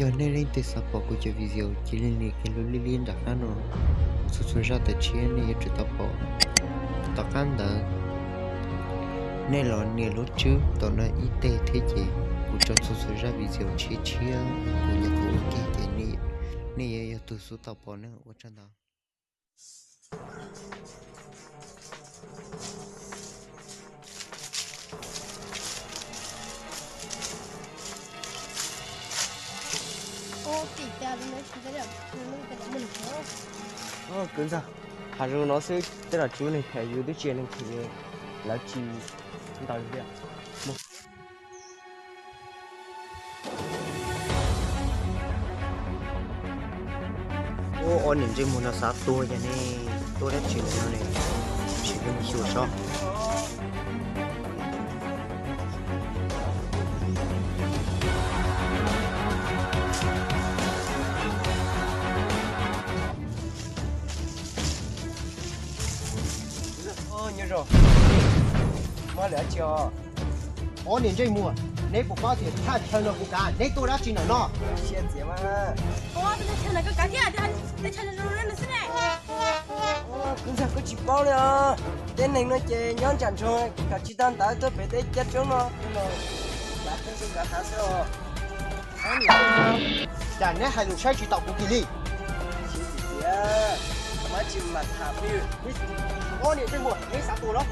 Yog nej leej twg xav pom kuv cov video cia li nias kiag lub lij lib nram qab no, txhua txhua zaj tawm tshiab nej yuav tsum tau pom. Tom qab ntawd nej los nias lub tswb tom no ib teg thiab ces kuv tso txhua txhua zaj video tshiab tshiab kuv nyuam qhuav ua kiag ces nej yuav yog tus xub tau pom na. Ua tsaug ntau. Kwv ntxawg, hav zoov no xwb tej zaum tsis muaj neeg phem, yus twb tsis yog neeg phem, lawv tsis ntaus yus thiab. Ua ob niam ntsej muag no xav tuag yog ne, tuaj dab tsi no ne, tsis pub mus xyuas sob. Nyob zoo, muaj dab tsi os? Ob niam ntsej muag, neb puas paub tias thaj chaw no kuv kav, neb tuaj dab tsi ntawm no? Siab txias mas. Ua, teb chaws no koj kav thiab, teb chaws no xwb ne. Kwv ntxawg, koj tsis paub li os. Tej neeg no ces nyob ntsam ntsoo kom tsis tau ntawd tuaj pem teb caj roob no, kav tej zoo kav hav xwb os. Cas neb hais lus saib tsis taus kuv kiag li? Siab txias, mas tsis mam tham peb. Ob niam ntsej muag, neb xav tuag los?